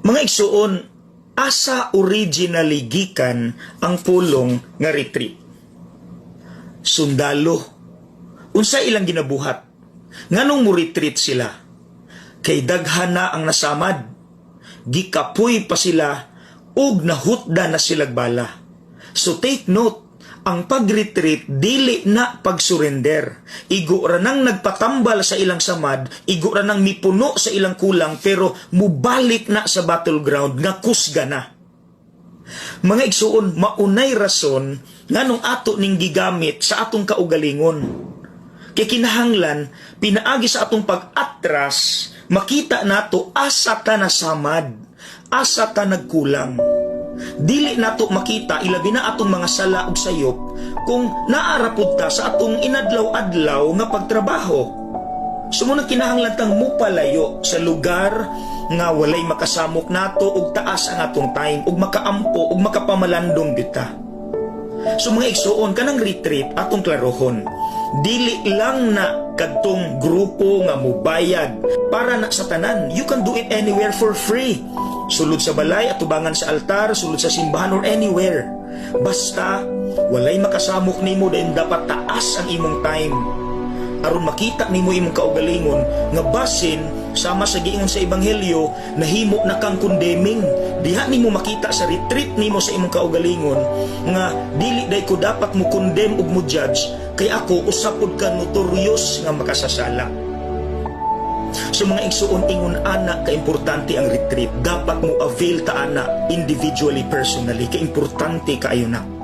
Mga igsuon, asa originally gikan ang pulong nga retreat? Sundalo. Unsa ilang ginabuhat? Nganong mo retreat sila? Kay daghan na ang nasamad. Gikapoy pa sila ug nahutda na silag bala. So take note, ang pag-retreat dili na pag-surrender. Igo ra nang nagpatambal sa ilang samad, igo ra nang mipuno sa ilang kulang, pero mubalik na sa battleground nga kusga na. Mga igsuon, maunay rason nganong ato ning gigamit sa atong kaugalingon. Kay kinahanglan pinaagi sa atong pag-atras, makita nato asa ta nasamad, asa ta nagkulang. Dili nato makita, ilabi na atong mga sala ug sayop, kung naa ra pud ta sa atong inadlaw-adlaw nga pagtrabaho. So mao nang kinahanglan tang mupalayo sa lugar nga walay makasamok nato ug taas ang atong time ug makaampo ug makapamalandong gyud ta. So mga igsuon, kanang retreat atong klarohon. Dili lang na kadtong grupo nga mubayad para na sa tanan. You can do it anywhere for free. Sulod sa balay, atubangan sa altar, sulod sa simbahan or anywhere. Basta walay makasamok nimo, din dapat taas ang imong time aron makita nimo imong kaugalingon nga basin sama sa giingon sa ebanghelyo, nahimo na kang condemning. Diha nimo makita sa retreat nimo sa imong kaugalingon nga dili day ko dapat mo condemn ug mo judge kay ako usa pud ka notorious nga makasasala. So mga igsuon, ingon ana ka importante ang retreat. Dapat mo avail ta ana individually, personally, kay importante kaayo na.